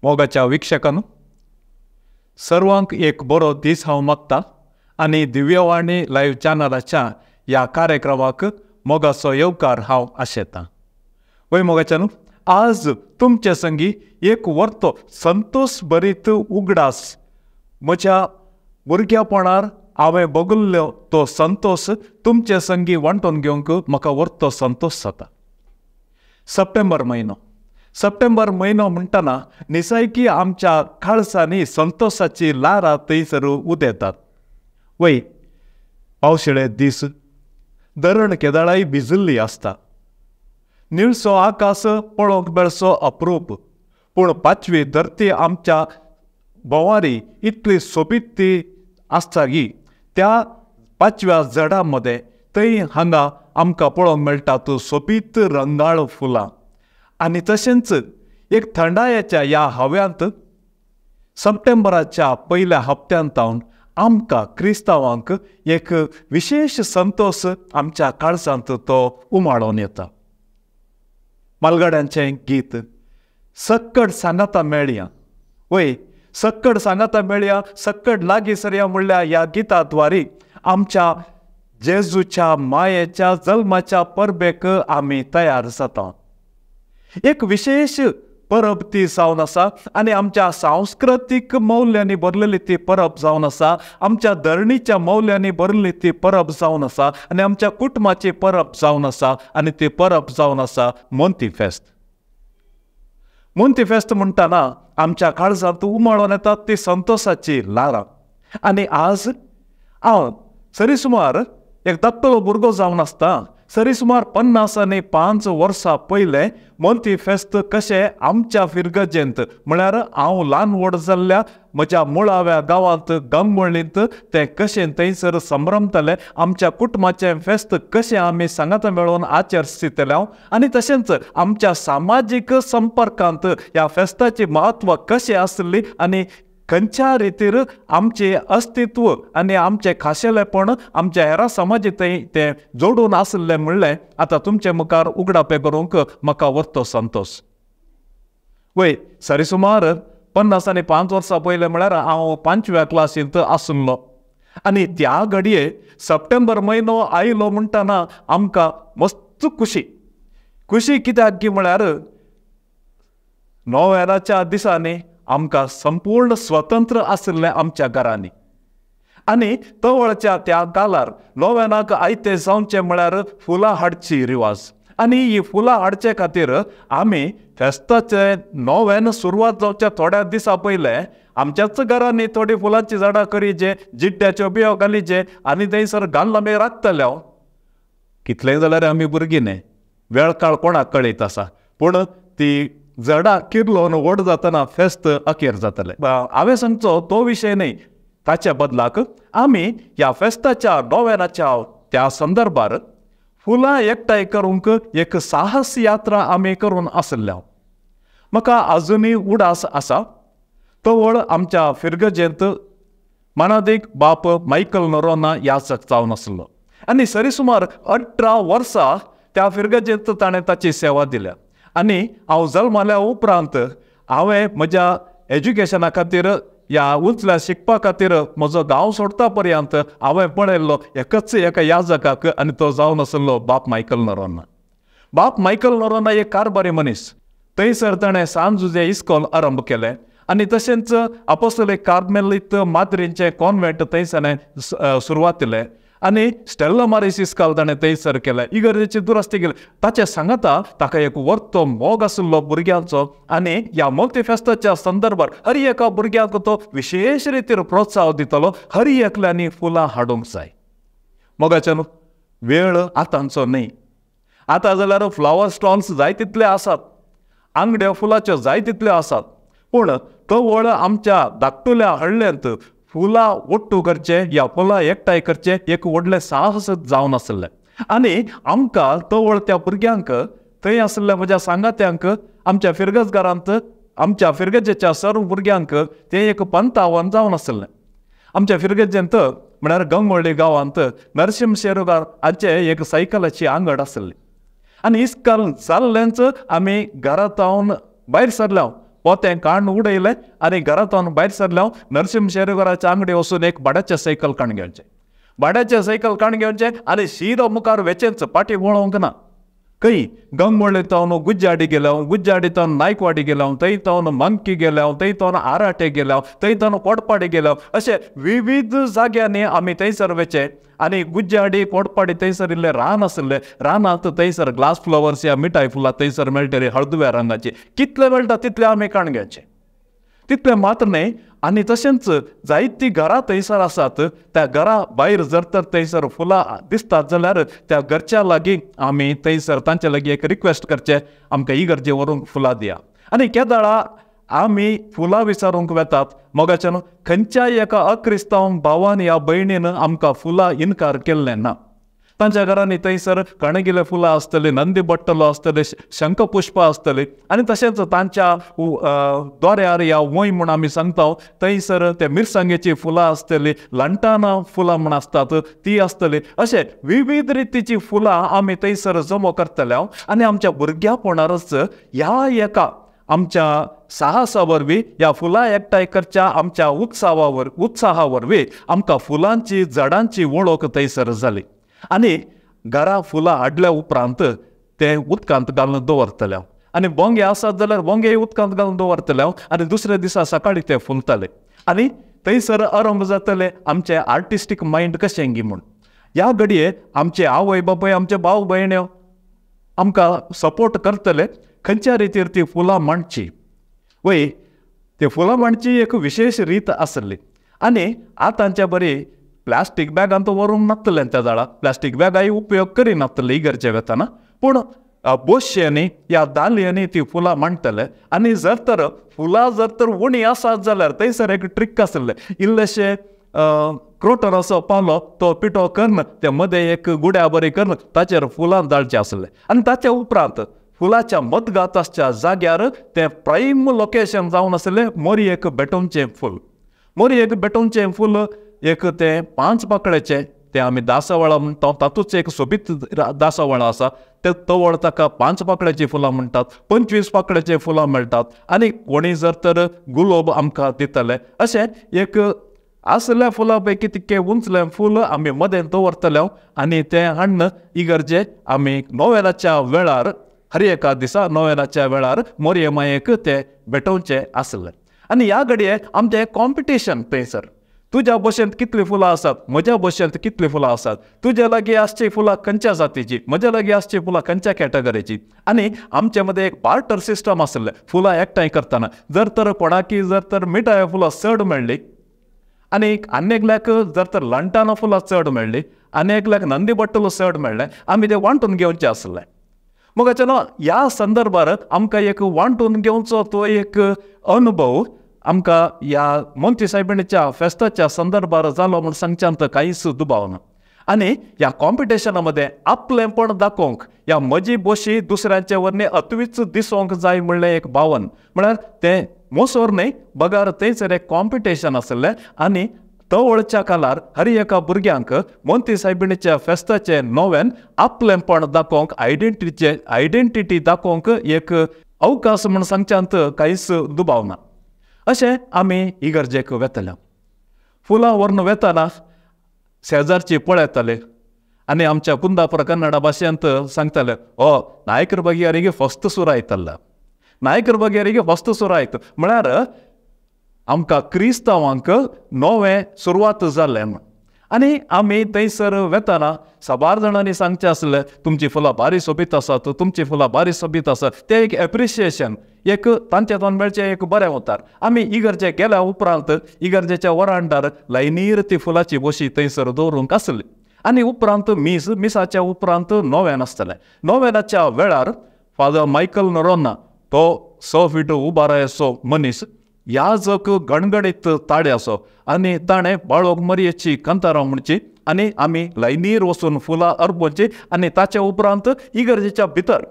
मोगाच्या वीक्षकांनो, सर्वांक एक बरो दीस हांव मागता आनी दिव्यवाणी लायव्ह चॅनलाच्या ह्या कार्यक्रमाक मोगाचो येवकार हांव आशेतां. वय मोगाच्यानू, आज तुमचे संगी एक वर्तो संतोष भरीत उगडास म्हज्या भुरग्यापणार हांवें बगल्लो तो संतोष तुमचे संगी वांटून घेवंक म्हाका वर्तो संतोष जाता. सप्टेंबर म्हयनो, सप्टेंबर म्हयनो म्हणटना निसायकी आमच्या काळसांनी संतोषाची ल्हारां थंयसर उदेतात. वय पावशिळे दीस, धरण केदळाय भिजिल्ली आसता, निळसो आकाश पळोवंक मेळचो अप्रूप, पूण पाचवी धरती आमच्या भोंवारी इतली सोबीत ती आसता की त्या पाचव्या झाडां मदें थंय हांगा आमकां पळोवंक मेळटात सोबीत रंगाळ फुलां. आनी तशेंच एक थंडायेच्या ह्या हव्यांत सप्टेंबराच्या पयल्या हप्त्यांत सावन आमकां क्रिस्तांवांक एक विशेश संतोष आमच्या काळजांत तो उमाळोन येता. मालगाड्यांचें गीत सक्कड सांगाता मेळया, वय सक्कड सांगाता मेळया, सक्कड लागीं सरया म्हणल्यार ह्या गिताद्वारी आमच्या जेजूच्या मायेच्या जल्माच्या परबेक आमी तयार जाता. एक विशेश परब ती जावन आसा आनी आमच्या सांस्कृतीक मौल्यांनी भरलेली ती परब जावन आसा, आमच्या धरणीच्या मौल्यांनी भरलेली ती परब जावन आसा आनी आमच्या कुटुंबाची परब जावन आसा आनी ती परब जावन आसा मोंती फेस्त. मोंती फेस्त म्हणटना आमच्या काळजांत उमाळोन येतात ती संतोषाची ल्हारां. आनी आज हांव सरी सुमार एक धाकटो भुरगो जावन आसता, सरी सुमार 55 वर्सां पयलें मोंती फेस्त कशें आमच्या फिरगजेंत म्हळ्यार हांव ल्हान व्हड जाल्ल्या म्हज्या मुळाव्या गांवांत गांवमळींत तें कशें थंयसर संभ्रमतालें, आमच्या कुटुंबाचें फेस्त कशें आमी सांगाता मेळोवन आचरितले हांव आनी तशेंच आमच्या सामाजीक संपर्कांत ह्या फेस्ताचें म्हत्व कशें आसली आनी खंयच्या रितीर आमचें अस्तित्व आनी आमचें खाशेलेपण आमच्या हेरा समाजी थंय तें जोडून आसलें म्हणलें आतां तुमचे मुखार उगडापें करूंक म्हाका वर्तो संतोष. वय सरी सुमार 55 वर्सां पयलें म्हळ्यार हांव 5व्या क्लासींत आसलो आनी त्या घडये सप्टेंबर म्हयनो आयलो म्हणटना आमकां मस्त खुशी. खुशी कित्याक की म्हळ्यार नोव्हेंराच्या दिसांनी आमकां संपूर्ण स्वतंत्र आशिल्लें आमच्या घरांनी आनी तवळच्या त्या कालार नोव्हेनाक आयते जावचें म्हळ्यार फुलां हाडची रिवाज आनी ही फुलां हाडचे खातीर आमी फेस्ताचे नोव्हेन सुरवात जावच्या थोड्या दिसां पयलें आमच्याच घरांनी थोडी फुलांची झाडां करीचे, जिड्ड्याच्यो बियो घालीचे आनी थंयसर घालून आमी राखतले. हांव कितलेंय जाल्यार आमी भुरगीं न्ही, वेळ काळ कोणाक कळयत आसा, पूण ती झाडां किर्लोन व्हड जातना फेस्त अखेर जातलें. हांवें सांगचो तो विशय न्ही, ताच्या बदलाक आमी ह्या फेस्ताच्या नोव्हेनाच्या त्या संदर्भार फुलां एकठांय करूंक एक साहस यात्रा आमी करून आसल्या. म्हाका आजुनूय उडास आसा तवळ आमच्या फिरगजेंत मानादीक बाप मायकल नोरोना याचक जावन आसलो आनी सरी सुमार 18 वर्सां त्या फिरगजेंत ताणें ताची सेवा दिल्या. आनी हांव जल्माल्या उपरांत हांवें म्हज्या एज्युकेशना खातीर ह्या उंचल्या शिकपा खातीर म्हजो गांव सोडता पर्यंत हांवें पळयल्लो एकच एका याजकाक आनी तो जावन आसलो बाप मायकल नरोना. बाप मायकल नरोना एक कारभारी मनीस, थंयसर ताणें सान जुजे इस्कोल आरंभ केलें आनी तशेंच आपोस्तोलीक कार्मेलीत माद्रींचें कॉन्वेंट थंयसर सुरवात दिलें आनी स्टेल्ला मारीस इस्काल ताणें थंयसर केलें, इगर्जेची दुरस्ती केली. ताचे सांगाता ताका एक वर्तो मोग आशिल्लो भुरग्यांचो आनी ह्या मोंती फेस्ताच्या संदर्भार हर एका भुरग्यांक तो विशेश रितीर प्रोत्साहन दितलो, हर एकल्यांनी फुलां हाडूंक जाय. मोगाच्यान वेळ आतांचो न्ही, आतां जाल्यार फ्लावर स्टॉल्स जाय तितले आसात, आंगड्यो फुलाच्यो जाय तितल्यो आसात, पूण तवळ आमच्या धाकटुल्या हळ्ळेंत फुलां ओट्टू करचें या फुलां एकठांय करचें एक व्हडलें साहस जावन आसलें. आनी आमकां तवळ त्या भुरग्यांक थंय आशिल्ल्या म्हज्या सांगात्यांक आमच्या फिरगजगारांत आमच्या फिरगजेच्या सर्व भुरग्यांक तें एक पंतावन जावन आसलें. आमच्या फिरगजेंत म्हळ्यार गंगोळ्ळी गांवांत नरशिंह शेरुगार हाचे एक सायकलाची आंगड आसली आनी इस्काल जाल्लेंच आमी घरांत भायर सरल्या. पोतें काडून उडयलें आनी घरांतून भायर सरलें. नरसिंह शेरगराच्या आंगडी वचून एक भाड्याचें सायकल काडून घेवचें, भाड्याचें सायकल काडून घेवचें आनी शिरो मुखार वेचेंच, पाटी वळोवंक ना. खंय गंगोळ्ळे तावन गुज्जाडी गेलो, गुज्जाडी तावन नायकवाडी गेलो, थंय तावन मंकी गेलो, थंय तावन आराटे गेलो, थंय तावन कोटपाडी गेलो, अशे विविध जाग्यांनी आमी थंयसर वेचे. आनी गुज्जाडी कोटपाडी थंयसर इल्लें रान आसलें, रानांत थंयसर ग्लास फ्लावर्स या मिठाय फुलां थंयसर मेळटली हळदुव्या रंगाची, कितले मेळटा तितले आमी काडून घेवचे. तितलें मात्र न्हय, आनी तशेंच जायतीं घरां थंयसर आसात, त्या घरा भायर जर तर थंयसर फुलां दिसतात जाल्यार त्या घरच्या लागीं आमी थंयसर तांचे लागीं एक रिक्वेस्ट करचें, आमकां इगर्जे व्हरूंक फुलां दिया. आनी केदळा आमी फुलां विचारूंक वेतात मोगाच्यान खंयच्याय एका अक्रिस्तांव भावान ह्या भयणीन आमकां फुलां इनकार केल्लें ना. तांच्या घरांनी थंयसर कणगिले फुलां आसतलीं, नंदी बट्टलो आसतले, शंखपुष्पां आसतलीं आनी तशेंच तांच्या दोऱ्यार ह्या वंय म्हूण आमी सांगता थंयसर ते मिरसांगेचीं फुलां आसतलीं, लंटाना फुलां म्हूण आसतात ती आसतली. अशें विविध रितीचीं फुलां आमी थंयसर जमो करतले. आनी आमच्या भुरग्यापणारच ह्या एका आमच्या साहसा वरवीं, ह्या फुलां एकठांय करच्या आमच्या उत्साहा वरवीं आमकां फुलांची झाडांची वळख थंयसर जाली. आनी घरा फुलां हाडल्या उपरांत तें उदकांत घालून दवरतले आनी बोंगे आसात जाल्यार बोंगे उदकांत घालून दवरतले आनी दुसऱ्या दिसा सकाळीं ते फुलतले आनी थंयसर आरंभ जातले आमचें आर्टिस्टीक मायंड कशें गी म्हूण. ह्या घडये आमचे आवय बापूय, आमचे भाव भयण्यो आमकां सपोर्ट करतले खंयच्या रितीर ती फुलां मांडची. वय ते फुलां मांडची एक विशेश रीत आसली. आनी आतांच्या बरी प्लास्टीक बॅगान तो व्हरूंक नासतलें त्या जाळा, प्लास्टीक बॅगाय उपयोग करिनासतले इगर्जे वेतना, पूण बोशयांनी ह्या दालयांनी ती फुलां मांडटले. आनी जर तर फुलां जर तर उणी आसात जाल्यार थंयसर एक ट्रीक आसलें, इल्लेशें क्रोटराचो पालो तो पिठो करून ते मदें एक गुड्या बरी करून ताचेर फुलां दाळचें आसलें. आनी ताच्या उपरांत फुलाच्या मदगात आसच्या जाग्यार तें प्रायम लोकेशन जावन आसलें मोरयेक भेटोवचें फूल. मोरयेक भेटोवचें फूल एक तें 5 पाकळेचें, तें आमी दासवाळा म्हणटा, तातूंच एक सोबीत दासवाळा आसा, ते तवळ ताका 5 पाकळेचीं फुलां म्हणटात, 25 पाकळेचीं फुलां मेळटात. आनी कोणी जर तर गुलाब आमकां दितले, अशें एक आसल्या फुलां पैकी तितकें उंचलें फूल आमी मदें दवरतले आनी तें हाडून इगर्जे आमी नोवेलाच्या वेळार, हर एका दिसा नोवेलाच्या वेळार मोरये मायेक तें भेटोवचें आसलें. आनी ह्या घडये आमचें कॉम्पिटिशन थंयसर, तुज्या बशेंत कितलीं फुलां आसात, म्हज्या बशेंत कितलीं फुलां आसात, तुज्या लागीं आसचीं फुलां खंयच्या जातीचीं, म्हज्या लागीं आसचीं फुलां खंयच्या कॅटेगरीचीं. आनी आमचे मदें एक बार्टर सिस्टम आसलें फुलां एकठांय करतना. जर तर कोणाकी जर तर मिठाय फुलां चड मेळ्ळीं आनी आनी एकल्याक जर तर लंटाना फुलां चड मेळ्ळीं आनी एकल्याक नंदी बट्टलो चड मेळ्ळें, आमी तें वांटून घेवचें आसलें. मोगाचें न्हू ह्या संदर्भार आमकां एक वांटून घेवचो तो एक अनुभव आमकां ह्या मोंती सायबिणीच्या फेस्ताच्या संदर्भार जालो म्हूण सांगच्यांत कांयच दुबाव ना. आनी ह्या कॉम्पिटिशना मदें आपलेंपण दाखोवंक, ह्या म्हजी बोशी दुसऱ्यांचे वरवीं अतवीच दिसोंक जाय म्हणलें एक भावन, म्हळ्यार तें मोसोर न्हय बगर थंयसर एक कॉम्पिटिशन आसलें. आनी तवळच्या काळार हर एका भुरग्यांक मोंती सायबिणीच्या फेस्ताचें नोवेन आपलेंपण दाखोवंक, आयडेंटिटी दाखोवंक एक अवकाश म्हूण सांगच्यांत कांयच दुबाव ना. अशें आमी इगर्जेक वेतले. फुलां व्हरून वेतना शेजारची पळयताले आनी आमच्या कुंदापुरा कन्नडा भाशेंत सांगताले, ओ नायकर बगियारिगे फस्त सुरायतल्ला, नायकर बगियारिगे फस्त सुरायत. म्हळ्यार आमकां क्रिस्तांवांक नवें सुरवात जालें म्हूण. आनी आमी थंयसर वेतना साबार जाणांनी सांगचें आसलें, तुमचीं फुलां बारी सोबीत आसात, तुमचीं फुलां बारी सोबीत आसात. तें एक एप्रिशिएशन, एक तांच्या तोंड मेळचें एक बरें उतार. आमी इगर्जे गेल्या उपरांत इगर्जेच्या वरांडार लायनीर ती फुलाची बोशी थंयसर दवरूंक आसली. आनी उपरांत मीस, मिसाच्या उपरांत नोवेन आसतलें. नोवेनाच्या वेळार फादर मायकल नोरोन्हा, तो 6 फीट उबारायचो मनीस, ह्या जक गणगणीत ताडे आसो आनी ताणें बाळोक मरयेची कांतारां म्हणची आनी आमी लायनीर वचून फुलां अर्पोवची. आनी ताच्या उपरांत इगर्जेच्या भितर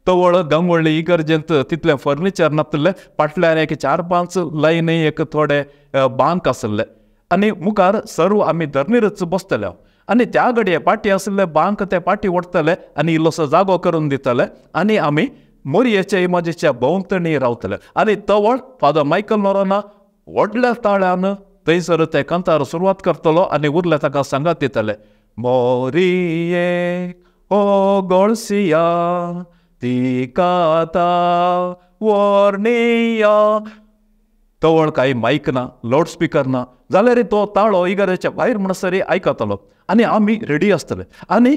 तवळ गंगोळ्ळी इगर्जेंत तितलें फर्निचर नासलें, फाटल्यान एक 4-5 लायनी एक थोडे बांक आसले आनी मुखार सर्व आमी धरणीरच बसतले. आनी त्या घडये पाटी आसले बांक ते पाटी ओडटले आनी इल्लोसो जागो करून दितले आनी आमी मोरयेच्या इमाजीच्या भोंवतणी रावतले आनी तवळ फादर मायकल नोरोना व्हडल्या ताळ्यान थंयसर ते कांतार सुरवात करतलो आनी उरले ताका सांगात दितले मोरये ओ गोळसिया तिका वर्णिया. तवळ कांय मायक ना, लावडस्पिकर ना, जाल्यार तो ताळो इगर्जेच्या भायर म्हणसर आयकतलो आनी आमी रेडी आसतले आनी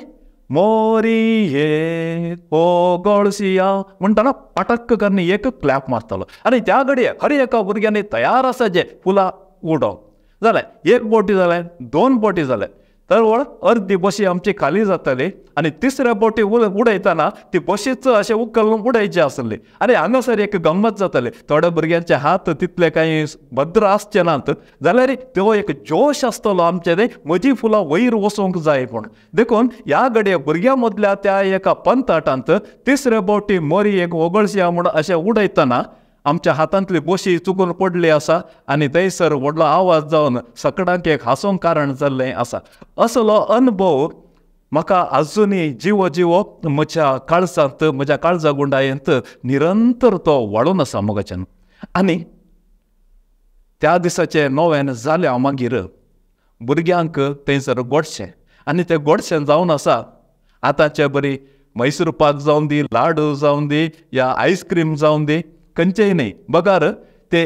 मोरये ओ गोळसिया म्हणटना पाटक्क करून एक क्लॅप मारतलो आनी त्या घडये हर एका भुरग्यांनी तयार आसा जे फुलां उडोवंक. जालें एक बोटी जालें, दोन बोटी जालें, तवळ अर्दी बशी आमची खाली जाताली आनी तिसऱ्या बोटी उडयतना ती बशीच अशें उखलून उडयची आसली आनी हांगासर एक गम्मत जाताली. थोड्या भुरग्यांचे हात तितले कांय भद्र आसचे नात जाल्यार तो एक जोश आसतलो आमचे, ते म्हजी फुलां वयर वचूंक जाय पूण. देखून ह्या घडये भुरग्यां मदल्या त्या एका पंताटांत तिसऱ्या बोटी मोरी एक ओगळसिया म्हूण अशें उडयतना आमच्या हातांतली बशी चुकून पडली आसा आनी थंयसर व्हडलो आवाज जावन सकडांक एक हांसूंक कारण जाल्लें आसा. असलो अनुभव म्हाका आजुनूय जिवो जिवो म्हज्या काळजांत, म्हज्या काळजा गुंडायेंत निरंतर तो वाडून आसा मोगाच्यान. आनी त्या दिसाचें नोवेन जालें मागीर भुरग्यांक थंयसर गोडशें आनी तें गोडशें जावन आसा आतांचे बरी मैसूर पाक जावन दी, लाडू जावन दी या आयस्क्रीम जावन दी, खंयचेय न्हय बगार ते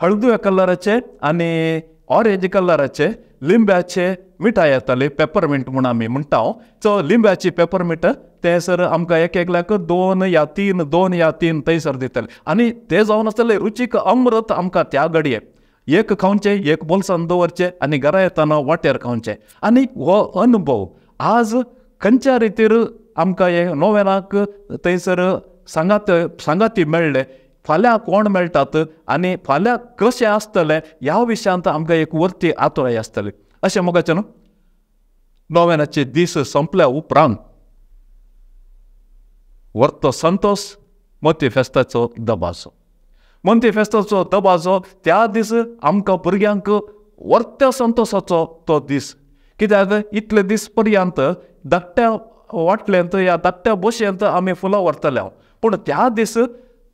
हळदुव्या कलराचे आनी ऑरेंज कलराचे लिंब्याचे मिठाय येताले, पेपरमिंट म्हूण आमी म्हणटा. सो लिंब्याची पेपरमिंट ते सर आमकां एक एकल्याक 2 या 3, 2 या 3 थंयसर दितले आनी ते जावन आसतले रुचीक अमृत आमकां त्या घडये. एक खावचें, एक बोल्सान दवरचें आनी घरा येतना वाटेर खावचें. आनी हो अनुभव आज खंयच्या रितीर आमकां हे नोवेनाक थंयसर सांगाती मेळ्ळे, फाल्यां कोण मेळटात आनी फाल्यां कशें आसतलें ह्या विशयांत आमकां एक वर्ती आतुराय आसतली. अशें मोगाचें न्हू नोवेनाचे दीस सोंपल्या उपरांत वर्तो संतोस मोती फेस्ताचो दबाजो. मोती फेस्ताचो दबाजो त्या दीस आमकां भुरग्यांक वर्त्या संतोसाचो तो दीस. कित्याक इतले दीस पर्यंत धाकट्या वाटल्यांत या धाकट्या बशयेंत आमी फुलां व्हरतले हांव, पूण त्या दीस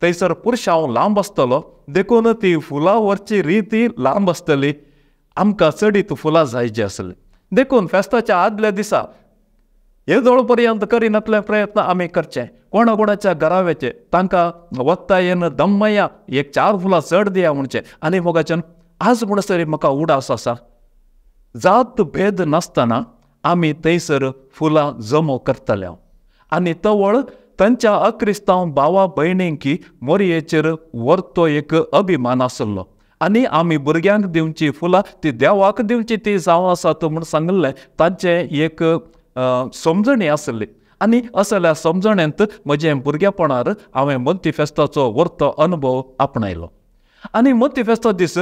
थंयसर पुरशांव लांब आसतलो देखून ती फुलां व्हरची रिती लांब आसतली, आमकां चडीत फुलां जाय जी आसली. देखून फेस्ताच्या आदल्या दिसा येदोळ पर्यंत करिनातले प्रयत्न आमी करचे. कोणा कोणाच्या घरा वचचे, तांकां वत्तायेन दम्मया एक 4 फुलां चड दिया म्हणचें. आनी मोगाच्यान आज म्हणसर म्हाका उडास आसा जात भेद नासतना आमी थंयसर फुलां जमो करतले आनी तवळ तांच्या अक्रिस्तांव भावा भयणींकी मोरयेचेर वर्तो एक अभिमान आसलो आनी आमी भुरग्यांक दिवची फुलां ती देवाक दिवची ती जावं आसात म्हूण सांगिल्लें तांचें एक समजणी आसली. आनी असल्या समजणेंत म्हजें भुरगेपणार हांवें मोती फेस्ताचो वर्तो अनुभव आपणायलो. आनी मोती फेस्ता दीस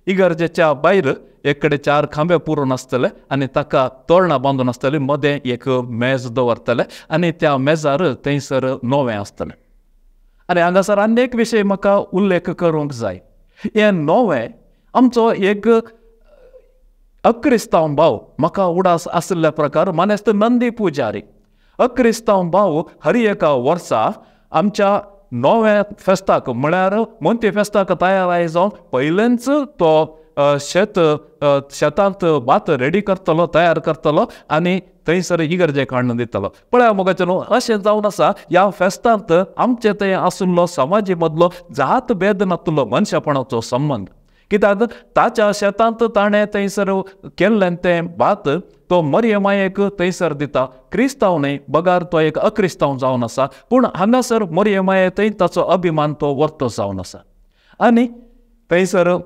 इगर्जेच्या भायर एक कडेन 4 खांबे पुरोवन आसतले आनी ताका तोरणां बांदून आसतली, मदें एक मेज दवरतले आनी त्या मेजार थंयसर नोवें आसतलें. आनी हांगासर आनी एक विशय म्हाका उल्लेख करूंक जाय. हें नोवें आमचो एक अक्रिस्तांव भाव म्हाका उडास आशिल्ल्या प्रकार मानेस्त नंदी पुजारी अक्रिस्तांव भाव हर एका वर्सा आमच्या नोव्या फेस्ताक म्हळ्यार मोंती फेस्ताक तयार जावन पयलेंच तो शेत शेतांत भात रेडी करतलो, तयार करतलो आनी थंयसर इगर्जे काडून दितलो. पळया मोगाचें न्हू अशें जावन आसा ह्या फेस्तांत आमचे थंय आशिल्लो समाजी मदलो जात भेद नातलो मनशापणाचो संबंद. कित्याक ताच्या शेतांत ताणें थंयसर केल्लें तें भात तो मरियमायेक थंयसर दिता. क्रिस्तांव न्हय बगार तो एक अक्रिस्तांव जावन आसा, पूण हांगासर मरियमाये थंय ताचो अभिमान तो वर्तो जावन आसा. आनी थंयसर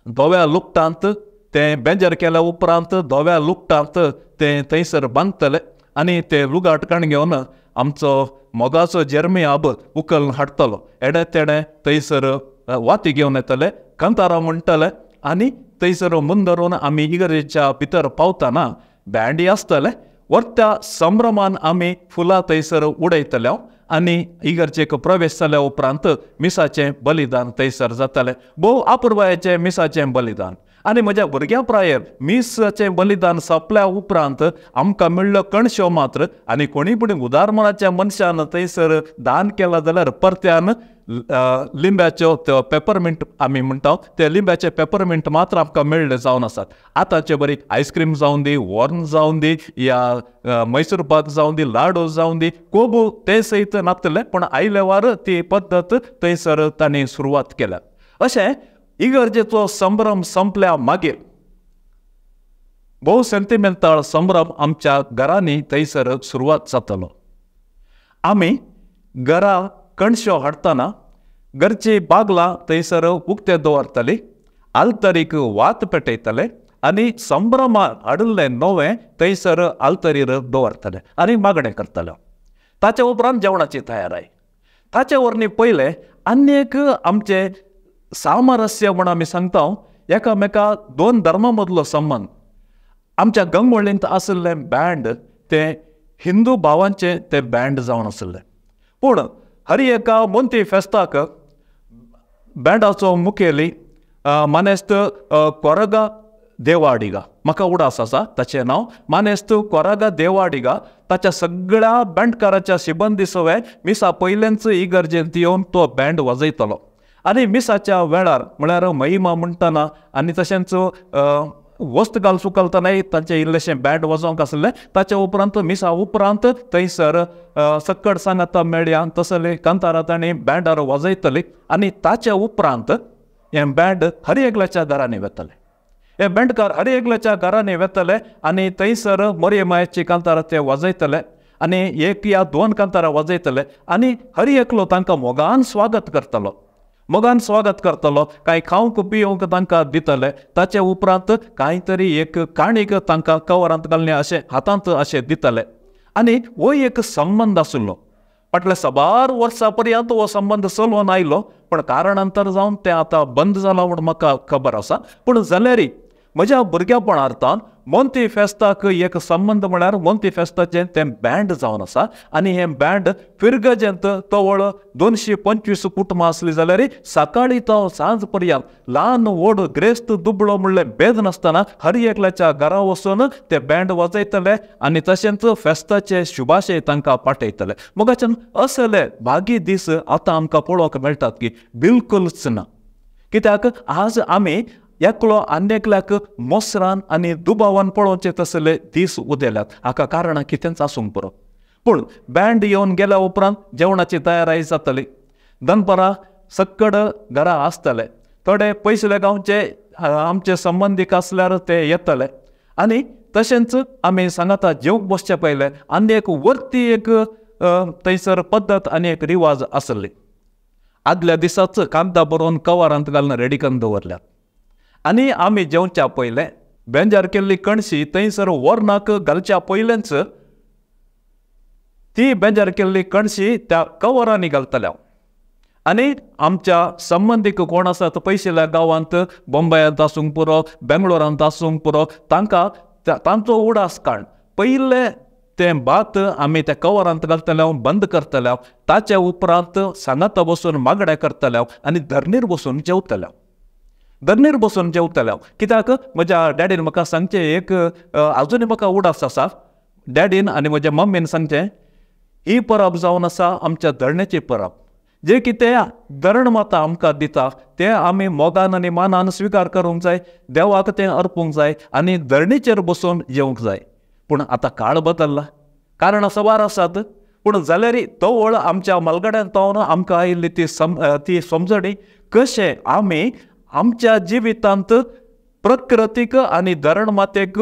धव्या लुगटांत तें बेंजर केल्या उपरांत धव्या लुगटांत तें थंयसर बांदतले आनी तें लुगाट काण घेवन आमचो मोगाचो जेर्मियाब उखलून हाडटलो. एडे तेडे थंयसर वाती घेवन येतले, कांतारां म्हणटले आनी थंयसर मुंदरून आमी इगर्जेच्या भितर पावतना बँडी आसतले. वर्त्या संभ्रमान आमी फुलां थंयसर उडयतले आनी इगर्जेक प्रवेश जाल्या उपरांत मिसाचें बलिदान थंयसर जातालें. भोव आपुरबायेचें मिसाचें बलिदान. आनी म्हज्या भुरग्यां प्रायेर मिसाचें बलिदान सोंपल्या उपरांत आमकां मेळ्ळो कणशो मात्र आनी कोणी पूण उदार मनाच्या मनशान थंयसर दान केलां जाल्यार परत्यान लिंब्याच्यो त्यो पेपरमिंट आमी म्हणटा ते लिंब्याचे पेपरमिंट मात्र आमकां मेळ्ळे जावन आसात. आतांचे बरी आयस्क्रीम जावन दी, वॉर्न जावन दी, या मैसूर पाक जावन दी, लाडू जावन दी, कोबू ते सयत नासतले, पूण आयले वार ती पद्दत थंयसर तांणी सुरवात केल्या. अशें इगर्जेचो संभ्रम संपल्या मागीर भोव सेंतिमेंताळ संभ्रम आमच्या घरांनी थंयसर सुरवात जातलो. आमी घरा कणश्यो हाडटना घरची बागलां थंयसर उक्ते दवरताली, आल्तरीक वात पेटयताले आनी संभ्रमान हाडिल्लें नवें थंयसर आल्तरीर दवरताले आनी मागणें करताले. ताच्या उपरांत जेवणाची तयाराय. ताचे वरवीं पयलें आनी एक आमचें सामरस्य म्हूण आमी सांगता एकामेका दोन धर्मां मदलो संबंद. आमच्या गंगोळींत आशिल्लें बँड तें हिंदू भावांचें तें बँड जावन आशिल्लें, पूण हर एका मोंती फेस्ताक बँडाचो मुखेली मानेस्त कोरगा देवाडिगा, म्हाका उडास आसा ताचें नांव, मानेस्त कोरागा देवाडिगा, ताच्या सगळ्या बँडकाराच्या सिबंदी सवें मिसा पयलेंच इगर्जेंत येवन तो बँड वाजयतलो. आनी मिसाच्या वेळार म्हळ्यार महिमा म्हणटना आनी तशेंच वस्त घाल सुकलतनाय तांचें इल्लेशें बँड वाजोवंक आसलें. ताच्या उपरांत मिसा उपरांत थंयसर सक्कड सांगाता मेळया तसले कांतारां तांणी बँडार वाजयतली आनी ताच्या उपरांत हें बँड हर एकल्याच्या घरांनी वतलें. हे बँडकार हर एकल्याच्या घरांनी वतले आनी थंयसर मोरये मायेची कांतारां ते वाजयतले आनी एक या दोन कांतारां वाजयतले आनी हर एकलो तांकां मोगान स्वागत करतलो, मोगान स्वागत करतलो. कांय खावंक पिवंक तांकां दितले. ताचे उपरांत कांय तरी एक काणीक तांकां कवरांत घालणे अशें हातांत अशें दितले. आनी हो एक संबंद आशिल्लो. फाटल्या साबार वर्सां पर्यंत हो संबंद चलोवन आयलो, पूण कारणांतर जावन तें आतां बंद जालां म्हूण म्हाका खबर आसा. पूण जाल्यारय म्हज्या भुरग्यापणार तावन मोंती फेस्ताक एक संबंद म्हळ्यार मोंती फेस्ताचें तें बँड जावन आसा. आनी हें बँड फिरगजेंत तवळ 225 कुटुंबां आसलीं जाल्यार सकाळीं तो सांज पर्यंत ल्हान व्हड ग्रेस्त दुबळो म्हणलें भेद नासतना हर एकल्याच्या घरा वचून ते बँड वाजयतले आनी तशेंच फेस्ताचे शुभाशय तांकां पाठयतले. मोगाच्यान असले भागी दीस आतां आमकां पळोवंक मेळटात की बिलकुलच ना. कित्याक आज आमी एकलो आनी एकल्याक मोसरान आनी दुबावान पळोवचे तसले दीस उदेल्यात. हाका कारणां कितेंच आसूंक पुरो. पूण बँड येवन गेल्या उपरांत जेवणाची तयाराय जातली. दनपारां सक्कड घरा आसतले, थोडे पयसुल्या गांवचे आमचे संबंदीक आसल्यार ते येतले आनी तशेंच आमी सांगाता जेवंक बसचे पयलें आनी एक वरती एक थंयसर पद्दत आनी एक रिवाज आसली. आदल्या दिसाच कागदां बरोवन कवरांत घालून रेडी करून दवरल्यात आनी आमी जेवच्या पयलें बेंजार केल्ली कणशी थंयसर वरनाक घालच्या पयलेंच ती बेंजार केल्ली कणशी त्या कवरांनी घालतल्या. आनी आमच्या संबंदीक कोण आसात पयशिल्ल्या गांवांत, बॉम्बयांत आसूंक पुरो, बेंगलोरांत आसूंक पुरो, तांकां तांचो उडास काड पयलें तें भात आमी त्या कवरांत घालतले, बंद करतले. ताच्या उपरांत सांगाता बसून मागणें करतले आनी धरणीर बसून जेवतले, धरणीर बसून जेवतले. कित्याक म्हज्या डॅडीन म्हाका सांगचें एक आजुनूय म्हाका उडास आसा. डॅडीन आनी म्हज्या मम्मीन सांगचें ही परब जावन आसा आमच्या धरणेची परब. जे कितें धरण माता आमकां दिता तें आमी मोगान आनी मानान स्विकार करूंक जाय, देवाक तें अर्पूंक जाय आनी धरणीचेर बसून जेवंक जाय. पूण आतां काळ बदल्ला, कारणां साबार आसात, पूण जाल्यार तवळ आमच्या मालगड्यान तावन आमकां आयिल्ली ती समजणी कशें आमी आमच्या जिवितांत प्रकृतीक आनी धरण मातेक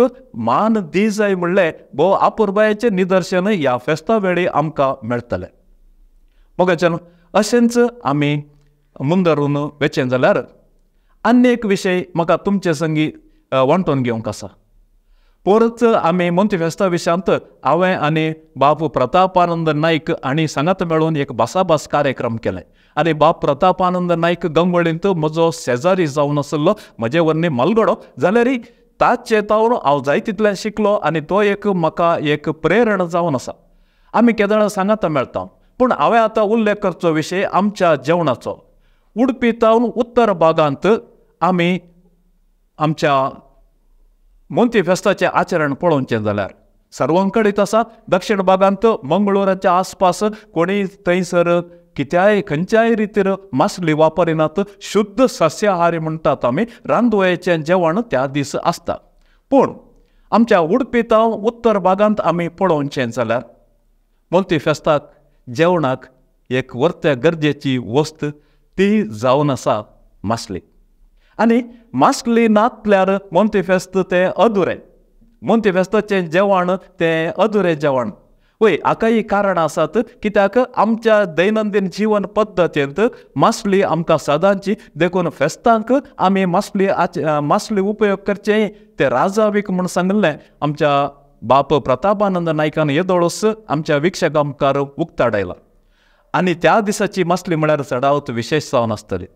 मान दी जाय म्हणलें भोव आपुरबायेचें निदर्शन ह्या फेस्ता वेळी आमकां मेळटलें. मोगाच्यान अशेंच आमी मुंदरून वेचें जाल्यार आनी एक विशय म्हाका तुमचे संगी वांटून घेवंक आसा. परत आमी मोंती फेस्ता विशयांत हांवें आनी बाब प्रतापानंद नायक हांणी सांगात मेळून एक भासाभास कार्यक्रम केलें आनी बाब प्रतापानंद नायक गंगोळींत म्हजो शेजारी जावन आसलो, म्हजे वरवीं मालगडो जाल्यार ताचे तावन हांव जाय तितलें शिकलो आनी तो एक म्हाका एक प्रेरणा जावन आसा. आमी केदळां सांगाता मेळटा, पूण हांवें आतां उल्लेख करचो विशय आमच्या जेवणाचो. उडपी तावन उत्तर भागांत आमी आमच्या मोंती फेस्ताचें आचरण पळोवचें जाल्यार सर्वांकडेच आसा. दक्षिण भागांत मंगळूराच्या आसपास कोणीय थंयसर कित्याय खंयच्याय रितीर मासली वापरिनात. शुद्ध सस्याहारी म्हणटात आमी, रांदवळेचें जेवण त्या दीस आसता. पूण आमच्या उडपी तावन उत्तर भागांत आमी पळोवचें जाल्यार मोंती फेस्ताक जेवणाक एक वर्त्या गरजेची वस्त ती जावन आसा मासली. आनी मासली नातल्यार मोंती फेस्त तें अधुरें, मोंती फेस्ताचें जेवण तें अधुरें जेवण. वय हाकाय कारणां आसात, कित्याक आमच्या दैनंदीन जिवन पद्दतींत मासली आमकां सदांची, देखून फेस्तांक आमी मासली मासली उपयोग करचें तें राजावीक म्हूण सांगिल्लें आमच्या बाप प्रतापानंद नायकान येदोळूच आमच्या विक्षकां मुखार उक्ताडायला. आनी त्या दिसाची मासली म्हळ्यार चडावत विशेश जावन आसतली.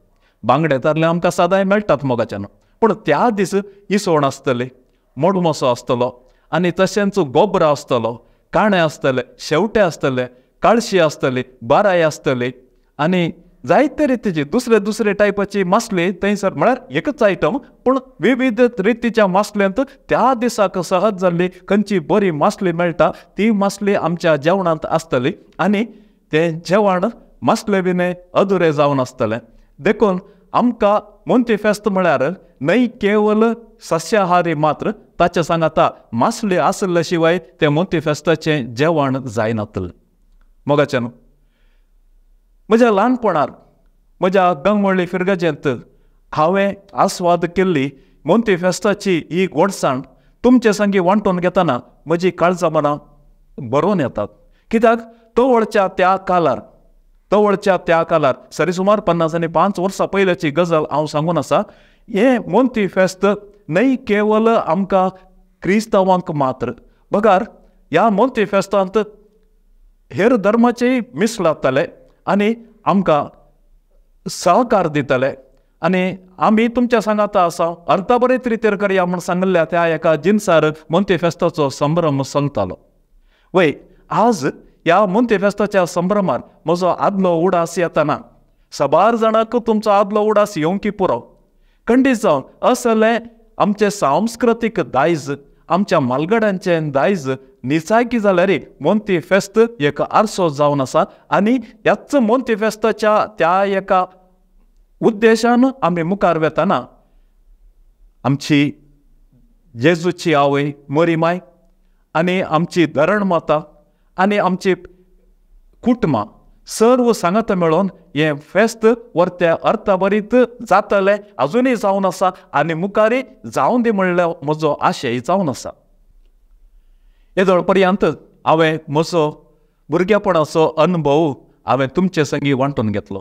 बांगडे तारले आमकां सदांय मेळटात मोगाच्यान, पूण त्या दीस इसवण आसतली, मोडमोसो आसतलो आनी तशेंच गोबरा आसतलो, काणे आसतले, शेवटे आसतले, काळशी आसतली, बाराय आसतली आनी जायते रितीची दुसरे दुसरे टायपाची मासली थंयसर म्हळ्यार एकच आयटम पूण विविध रितीच्या मासल्यांत त्या दिसाक सहज जाल्ली खंयची बरी मासली मेळटा ती मासली आमच्या जेवणांत आसतली आनी तें जेवण मासले विणे अधुरें जावन आसतलें. देखून आमकां मोंती फेस्त म्हळ्यार न्हय केवल सस्याहारी मात्र, ताचे सांगाता मासली आसले शिवाय तें मोंती फेस्ताचें जेवण जायनातलें. मोगाच्यान म्हज्या ल्हानपणार म्हज्या गंगमळ्ळी फिरगजेंत हांवें आस्वाद केल्ली मोंती फेस्ताची ही गोडसाण तुमचे संगी वांटून घेतना म्हजी काळजां मनां बरोवन येतात. कित्याक तवळच्या त्या कालार, तवळच्या त्या कालार सरी सुमार 55 वर्सां पयल्याची गजाल हांव सांगून आसा. हें मोंती फेस्त न्हय केवल आमकां क्रिस्तांवांक मात्र, बगर ह्या मोंती फेस्तांत हेर धर्माचेय मिस लागताले आनी आमकां सहकार दितले आनी आमी तुमच्या सांगाता आसा अर्था बरेच रितीर करया म्हूण सांगिल्ल्या त्या एका जिनसार मोंती फेस्ताचो संभ्रम चलतालो. वय आज ह्या मोंती फेस्ताच्या संभ्रमार म्हजो आदलो उडास येतना साबार जाणांक तुमचो आदलो उडास येवंकी पुरो. खंडीत जावन असलें आमचें सांस्कृतीक दायज, आमच्या मालगड्यांचें दायज निचायकी जाल्यार मोंती फेस्त एक आरसो जावन आसा आनी ह्याच मोंती फेस्ताच्या त्या एका उद्देशान आमी मुखार वेतना आमची जेजूची आवय मरी माय आनी आमची धरण माता आनी आमची कुटुंबां सर्व सांगात मेळोवन हें फेस्त वर्त्या अर्थाभरीत जातलें, आजुनूय जावन आसा आनी मुखारय जावन दी म्हणल्यार म्हजो आशय जावन आसा. येदोळ पर्यंत हांवें म्हजो भुरगेपणाचो अनुभव हांवें तुमचे संगी वांटून घेतलो.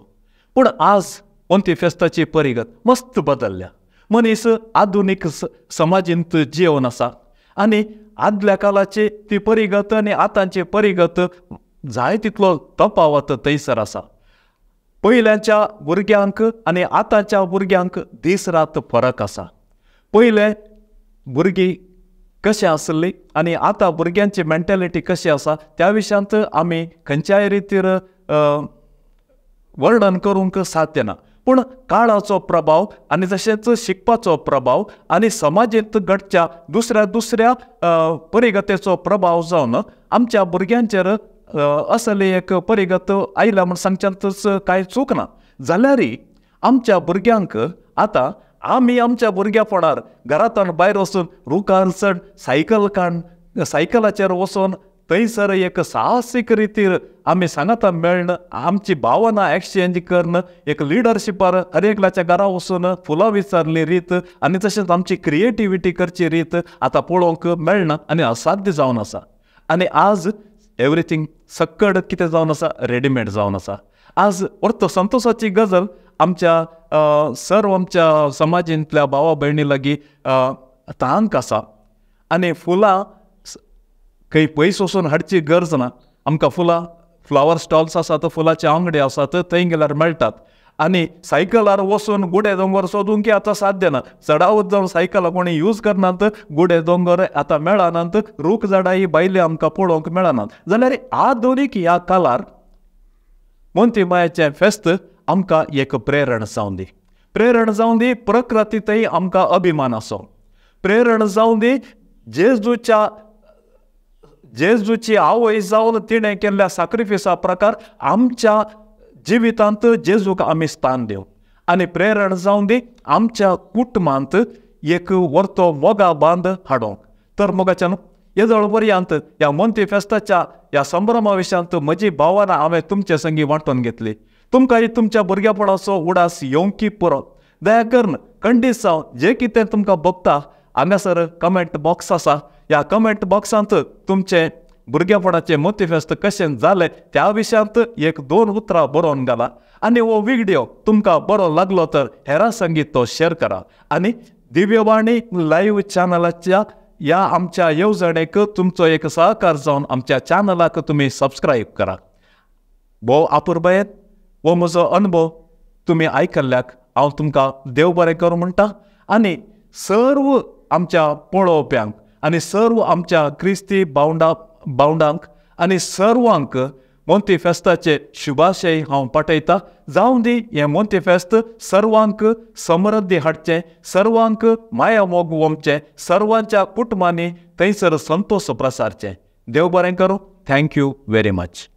पूण आज मोंती फेस्ताची परिगत मस्त बदल्ल्या. मनीस आधुनीक समाजींत जियोवन आसा आनी आदल्या काळाची ती परिगत आनी आतांची परिगत जाय तितलो तफावत थंयसर आसा. पयल्याच्या भुरग्यांक आनी आतांच्या भुरग्यांक दीस रात फरक आसा. पयले भुरगीं कशें आसली आनी आतां भुरग्यांची मेंटेलिटी कशी आसा त्या विशयांत आमी खंयच्याय रितीर वर्णन करूंक साध्य ना. पूण काळाचो प्रभाव आनी तशेंच शिकपाचो प्रभाव आनी समाजेंत घडच्या दुसऱ्या दुसऱ्या परिगतेचो प्रभाव जावन आमच्या भुरग्यांचेर असली एक परिगत आयल्या म्हूण सांगच्यांतच कांय चूक ना. जाल्यारय आमच्या भुरग्यांक आतां आमी आमच्या भुरग्यापणार घरांतल्यान भायर वचून रुखार चड, सायकल काड, सायकलाचेर वचून थंयसर एक साहसीक रितीर आमी सांगाता मेळ्ण आमची भावना एक्सचेंज करून एक लिडरशिपार हर एकल्याच्या घरा वचून फुलां विचारली रीत आनी तशेंच आमची क्रिएटिविटी करची रीत आतां पळोवंक मेळना आनी असाध्य जावन आसा. आनी आज एवरीथींग सक्कड कितें जावन आसा, रेडीमेड जावन आसा. आज अर्थ संतोशाची गजाल आमच्या सर्व आमच्या समाजींतल्या भावा भयणी लागीं तांक आसा आनी फुलां खंय पयस वचून हाडची गरज ना. आमकां फुलां फ्लावर स्टॉल्स आसात, फुलाचे आंगडी आसात, थंय गेल्यार मेळटात. आनी सायकलार वचून गुडे दोंगर सोदूंक आतां साध्य ना. चडावत जावन सायकलां कोणी यूज करनात, गुडे दोंगर आतां मेळनात, रूख झाडां ही भायली आमकां पळोवंक मेळनात. जाल्यार आधुनीक ह्या काळार मोंती मायाचें फेस्त आमकां एक प्रेरण जावन दी, प्रेरण जावन दी प्रकृतींतय आमकां अभिमान आसो, प्रेरण जावन दी जेजूच्या जेजूची आवय जावन तिणें केल्ल्या साक्रिफिसा प्रकार आमच्या जिवितांत जेजूक आमी स्थान दिवं आनी प्रेरण जावन दी आमच्या कुटुंबांत एक वर्तो मोगा बांद हाडूंक। तर मोगाच्यान येदोळ पर्यंत ह्या मोंती फेस्ताच्या ह्या संभ्रमा विशयांत म्हजी भावना हांवें तुमचे संगी वांटून घेतली। तुमकांय तुमच्या भुरगेपणाचो उडास येवंकी पुरो। दया करून खंडीत जावन जें कितें तुमकां भोगता हांगासर कमेंट बॉक्स आसा, ह्या कमेंट बॉक्सांत तुमचें भुरगेपणाचें मोती फेस्त कशें जालें त्या विशयांत एक दोन उतरां बरोवन घाला आनी हो व्हिडियो तुमकां बरो लागलो तर हेरां संगीत तो शेअर करा आनी दिव्यवाणी लायव्ह चॅनलाच्या ह्या आमच्या येवजणेक तुमचो एक सहकार जावन आमच्या चॅनलाक तुमी सबस्क्रायब करा। भोव आपुरबायेन हो म्हजो अनुभव तुमी आयकल्ल्याक हांव तुमकां देव बरें करूं म्हणटा आनी सर्व आमच्या पळोवप्यांक आनी सर्व आमच्या क्रिस्ती भावंडांक आनी सर्वांक मोंती फेस्ताचे शुभाशय हांव पाठयता। जावं दी हें मोंती फेस्त सर्वांक समृद्धी हाडचें, सर्वांक माया मोग वोमचें, सर्वांच्या कुटुंबांनी थंयसर संतोष प्रसारचें। देव बरें करूं। Thank you very much.